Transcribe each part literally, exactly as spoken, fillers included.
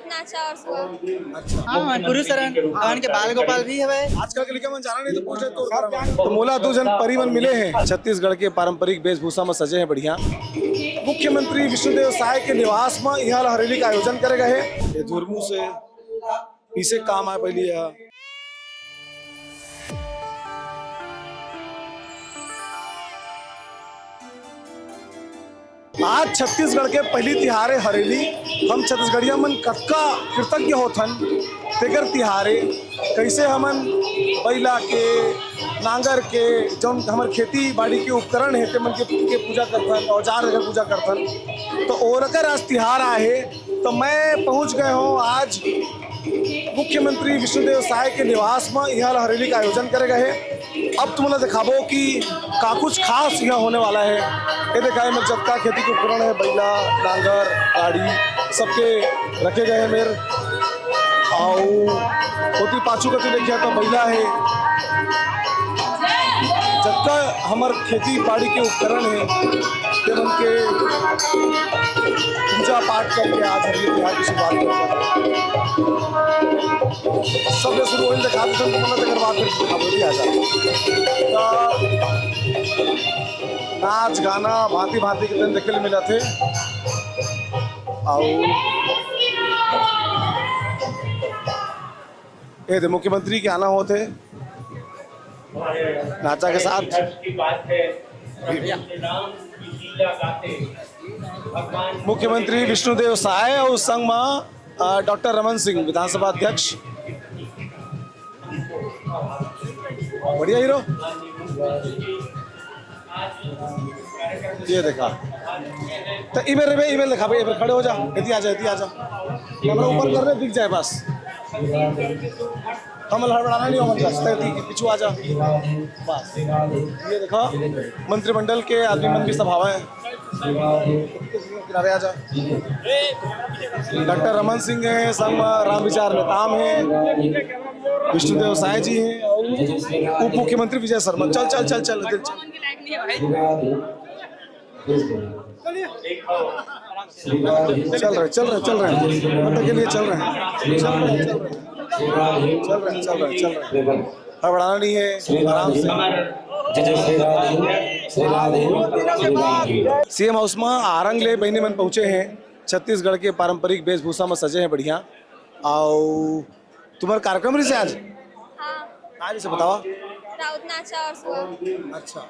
नाचा और सुआ। अच्छा। हाँ, हमन पुरुष हरन, हमन के बाल गोपाल भी हवे। आजकल के लइका मन जाना नहीं तो पूछे तो। तो मोला दू झन परी मन मिले हैं, छत्तीसगढ़ के पारंपरिक वेशभूषा में सजे हैं, बढ़िया। मुख्यमंत्री विष्णुदेव साय के निवास में इहाँ ला हरेली का आयोजन करे गए है। ये धुरमू से इसे काम आए पहली है। आज छत्तीसगढ़ के पहली तिहार है हरेली। हम छत्तीसगढ़िया मन कतका कृतज्ञ होथन तेकर तिहार है। कैसे हमन बैला के, नांगर के, जौन हमर खेती बाड़ी के उपकरण है, ते मन के, के पूजा करथन, औजार के पूजा करथन, तो ओकर आज तिहार आहे। तो मैं पहुंच गए हूँ आज मुख्यमंत्री विष्णुदेव साय के निवास में। यहाँ हरेली का आयोजन करे गए है। अब तुमन ला दिखाबो कि का कुछ खास यहाँ होने वाला है। ये देखा, एमे जतका खेती के उपकरण है, बैला, नांगर, गाड़ी, सबके रखे गए हैं मेर। अउ ओती पाछू कती देखिया तो बैला है। जतका हमर खेती बाड़ी के उपकरण है, ते मन के पूजा पाठ करके आज हरेली तिहार की शुरुआत करते हैं। सबले शुरू होइल दिखा देथन, तो मतलब एकर बाद फिर दिखाबो, आ जा। तो नाच गाना भांति भांति के तन देखे ले मिलत हे। अउ ये दे मुख्यमंत्री के आना होत हे नाचा के साथ। मुख्यमंत्री विष्णुदेव साय अउ संग म, अ, डॉक्टर रमन सिंह, विधानसभा अध्यक्ष। बढ़िया हीरो। ये देखा। तो इबेर, इबेर, इबेर देखा भाई, इबेर खड़े हो जा, इति आ जा, इति आ जा। कैमरा ऊपर कर ले, दिख जाए बस। हम हड़बड़ाना नहीं हो, मतलब, इति पीछू आ जा। बस। ये देखा, मंत्रिमंडल के आदमी मन भी सब हवा है। किनारे आ जा। डॉक्टर रमन सिंह है, संग म रामविचार नेताम है, विष्णुदेव साय जी हैं, उप मुख्यमंत्री विजय शर्मा। चल, चल, चल, चल, चल, चल। चल रहे, चल रहे, चल रहे। मतलब के लिए चल रहे हैं। चल रहे, चल रहे। चल रहे, चल रहे, चल रहे। हड़बड़ाना नहीं है, आराम से। सीएम हाउस में आरंग ले बहिनी मन पहुंचे हैं, छत्तीसगढ़ के पारंपरिक वेशभूषा में सजे हैं बढ़िया। अउ तुम्हारा कार्यक्रम रहिसे आज? हाँ। का रहिसे बतावा? राउत नाचा और सुआ। अच्छा,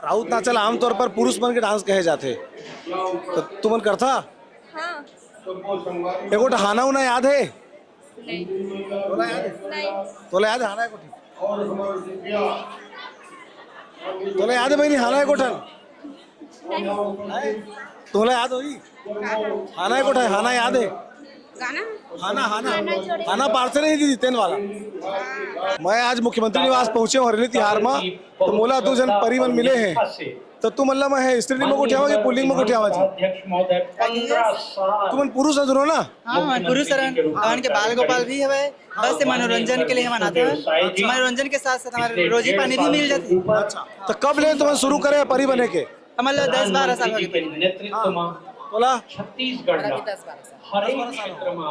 राउत नाचा ला आमतौर पर पुरुष मन के डांस कहे जाथे, तो तुमन करथा? हाँ। एगो ठहाना उना याद है? नहीं। तोला याद है? नहीं। तोला याद है हाना एको ठन? तोला याद है बहिनी हाना एको ठन? नहीं। तोला याद होई? हाना एको ठन, हाना याद है? गाना? हाना, हाना। हाना जोड़े। हाना पारसे नहीं दीदी, तेन वाला। मैं आज मुख्यमंत्री निवास पहुंचे हूँ हरेली तिहार में, तो मोला दू झन परी मन मिले हैं। तो तुमन ला मैं हे स्त्रीलिंग में गोठियावा कि पुल्लिंग में गोठियावा जी? अध्यक्ष महोदय, पंद्रह साल। तुमन पुरुष हो दोनों ना? हाँ, हमन पुरुष हरन। हमन के बाल गोपाल भी हवे। बस ये मनोरंजन के लिए हमन आते हैं। मनोरंजन के साथ साथ हमारे रोजी पानी भी मिल जाती है। अच्छा, तो कब ले तुमन शुरू करे परी बने के? हमन ला दस बारह साल हो गए परी बने। नेतृत्व में तोला? छत्तीसगढ़ ला हर एक क्षेत्र में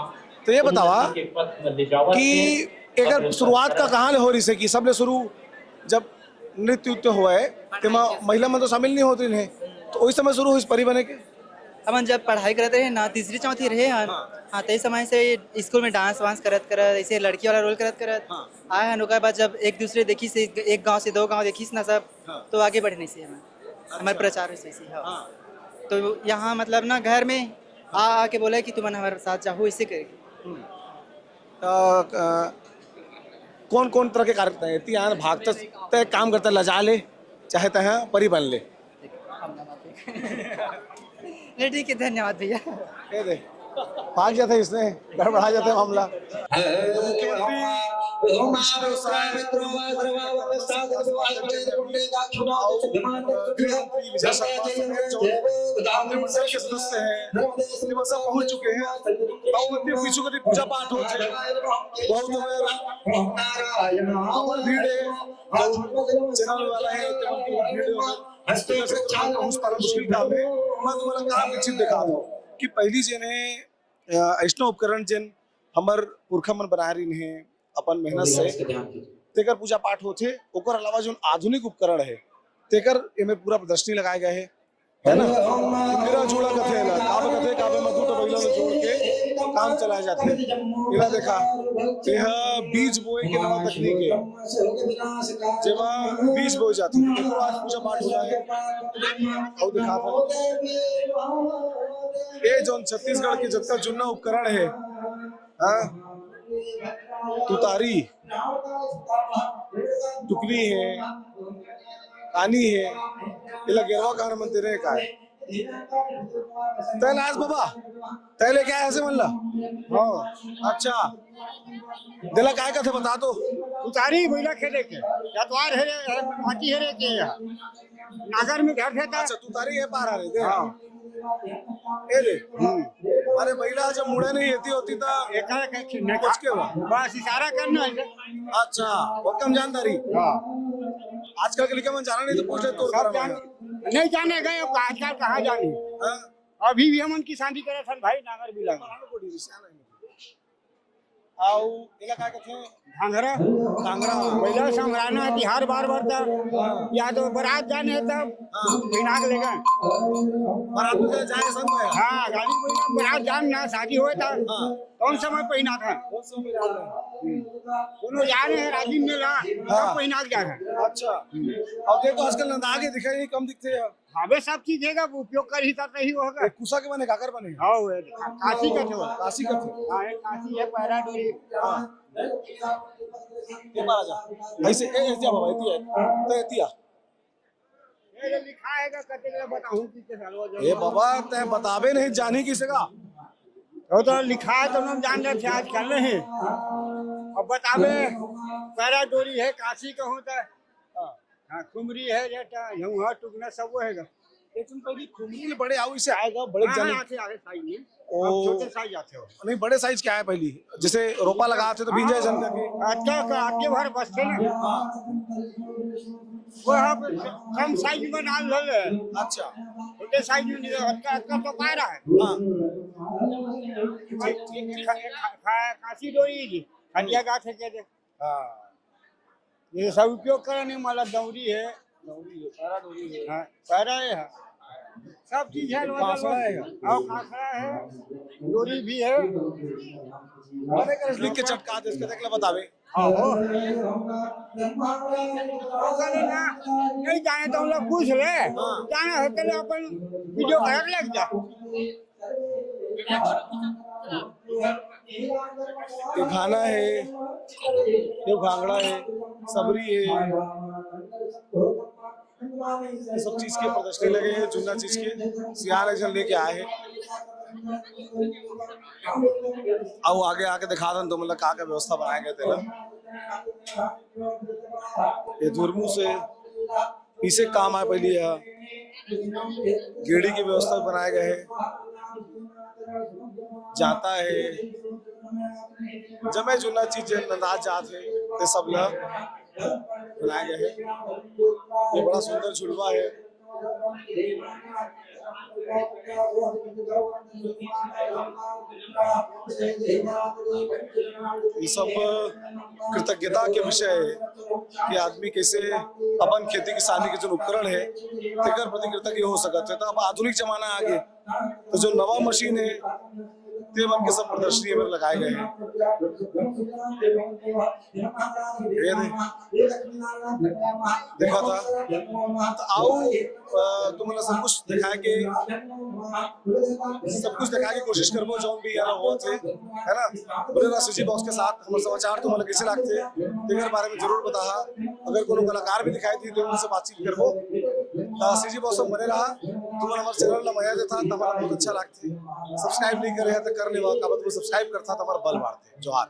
तो ये बतावा कि एकर शुरुआत का कहाँ ले हो रहिसे कि सबले शुरू जब नृत्य उत्य होवय, तेमा महिला मन तो शामिल नहीं होत रहिन हे, तो ओई समय शुरू होइस परी बने के? हमन जब पढ़ाई करत रहे ना, तीसरी चौथी रहे हन, हाँ। हाँ, तेई समय से स्कूल में डांस वांस करत करत, ऐसे लड़की वाला रोल करत करत हाँ। आए हन। ओकर बाद जब एक दूसरे देखिस, एक, एक गांव से दो गांव देखिस ना सब, हाँ। तो आगे बढ़े नहीं से हमन। अच्छा। हमारे प्रचार वैसे ही, हाँ। हाँ। तो यहाँ मतलब ना घर में आ आ के बोला कि तुमन हमारे साथ जाओ, इसे करेगी। हम्म। अ, अ, कौन-कौन तरह के कार्यक्रम है? तिहान भाग त तय काम करता, लजा ले, चाहे तय परी बन ले। नहीं, ठीक है, धन्यवाद भैया। ये दे, भाग जाता है इसने, गड़बड़ा जाता है मामला। मुख्यमंत्री विष्णु देव साय, गृह मंत्री विजय शर्मा समेत जो मंत्रिमंडल के सदस्य हैं, ये सब पहुंच चुके हैं। और मंदिर पीछू कती पूजा पाठ होत हे। बहुत हमें बहुत भीड़ है, जो चैनल वाला है, तो बहुत भीड़ है। हंसते हुए चैनल पहुंच पाना मुश्किल काम है। मैं तुम्हारा काम निश्चित दिखा दूं कि पहली जेन है अ, अइसनो उपकरण जेन हमर पुरखा मन बनाए रहिन हे अपन मेहनत से, तेकर पूजा पाठ होथे। ओकर अलावा जोन आधुनिक उपकरण हे, तेकर एमे पूरा प्रदर्शनी लगाए गए हे, है ना? मिरा जुड़ा कथे एला, काबर कथे, काबर में दू ठो बइला ल जोड़ के काम चलाए जाथे। एला देखा, एह बीज बोए के नवा तकनीक हे, जेमा बीज बोए जाथे, एकरो आज पूजा पाठ होना हे। अउ दिखात हन, ए जौन छत्तीसगढ़ के जतका जुन्ना उपकरण हे, हाँ, तुतारी, टुकनी हे, कानी हे, एला गेरवा कहना मन तेरे काय? तै लास बाबा, तै लेके आए हस मन ला? हाँ। अच्छा, देला काय कथे बता तो। तुतारी बइला खेले के, या तो आर हेरे, माटी हेरे के या। नागर में घर थे ता। अच्छा, तुतारी हे पार आ रहे थे। हाँ। ए ले। हम्म। अरे बइला जब मुड़े नहीं, एती होती ता एका के खिन्ने का। पहुंच के हुआ। बस इशारा करना है। अच्छा, वो कम जानदारी। हाँ। आजकल के लइका मन जाना नहीं तो पहुंचे तोर सब घर जान, में। नहीं जाने गए, अब आजकल कहाँ जाने। हाँ। अभी भी हमन किसानी करत हन भाई, नांगर बिला में। अउ एला का कथे? घांघरा। घांघरा। पहला संभराना है, तिहार बार बार था। हाँ। या तो बारात जाने है तब हाँ। बिना के लेकर। बारात में जाए सब में। हाँ, गाड़ी में बारात जान ना, शादी होए था। हाँ। कौन समय पहिना था? कौन समय पहिना था? कोनो जाने है राजीव मेला, हाँ। तब पहिना के जाना। अच्छा। अउ देख तो आजकल नंदा के दिखाई नहीं, कम दिखते हैं। हाँ, वे सब चीज है, उपयोग कर ही तब नहीं होगा। ए, कुसा के बने, काकर बने? हाँ, वो है, का-, काशी का थे वो। काशी का थे। हाँ, एक काशी है, पैरा डोरी। हाँ। ये बार आ जा। ऐसे, ए, ऐसे आ बाबा, एती आ। तो एती आ। ये जो लिखा है, का कते के बताऊं कि के सालो जो ए बाबा, तै बताबे नहीं, जानी किसे का? वो तो लिखा है, तो हम जान रहे थे, आजकल नहीं। अब बताबे, पैरा डोरी है, काशी का होता है। हाँ। हाँ, खुमरी है, जेटा, यूं है, टुकना सब वो हैगा। लेकिन पहली खुमरी ले बड़े आओ, इसे आएगा, बड़े हाँ, जाने। हाँ, आते, आते साइज में। ओ। अब छोटे साइज आते हो। नहीं, बड़े साइज क्या है पहली? जैसे रोपा लगाते तो भींजा हाँ, झन करके। अटका का, अटके भर बसते ना। हाँ। वो यहाँ पे कम साइज में नाल ले ले। अच्छा। छोटे साइज में नहीं, अटका, अटका तो पा रहा है। हाँ। खा-, खा-, खा-, काशी डोरी जी, खटिया गाँठ है, कह दे। हाँ। ये सब उपयोग करने वाला दौरी है। दौरी है, पैरा डोरी है। हाँ, पैरा है। सब चीज है, कांसड़ा है। हाँ, कांसड़ा है, डोरी भी है। लिख के चटका दे, इसके देख ले, बतावे। हाँ, हो। वो कहले ना, नहीं जाने तो हम लोग पूछ ले। हाँ। जाने होते ले अपन वीडियो घर लग जा। ये घाना है, ये घांगड़ा है, सबरी है, ये सब चीज के प्रदर्शनी लगे हैं, जुन्ना चीज के। सियान एक जन लेके आए हैं। आओ आगे आके दिखा दन तुम लोग का, का व्यवस्था बनाए गए तेला। ये धुरमू से पीसे काम आए पहली है, गेड़ी की व्यवस्था बनाए गए है, जाता है, जमे जुन्ना चीज नंदा जात है, ये सब ला बनाए गए है। ये बड़ा सुंदर झुलवा है। ये सब कृतज्ञता के विषय है कि आदमी कैसे अपन खेती किसानी के जो उपकरण है, तेकर प्रति कृतज्ञ हो सकत है। तो अब आधुनिक जमाना आ गे, तो जो नवा मशीन है, ते मन के सब प्रदर्शनी में लगाए गए हैं। ये दे-, देखा था। तो आओ, अ, तुम लोग सब कुछ दिखाए के, सब कुछ दिखाए के कोशिश करबो, जौन भी यहाँ हुआ थे, है ना? बने रहा सीजी बॉक्स के साथ। हमर समाचार तुमन ला कइसे लागथे, तेकर बारे में जरूर बताहा। अगर कोनो कलाकार भी दिखाई दी, तो उनसे बातचीत करबो। त सीजी बॉक्स में बने रहा, तुमन हमर चैनल ला मया देथा, त हमर बहुत अच्छा लागथे। सब्सक्राइब नहीं करे हैं, तो कर लेवा, काबर तुम सब्सक्राइब करथा, त हमर बल बढ़थे। जोहार।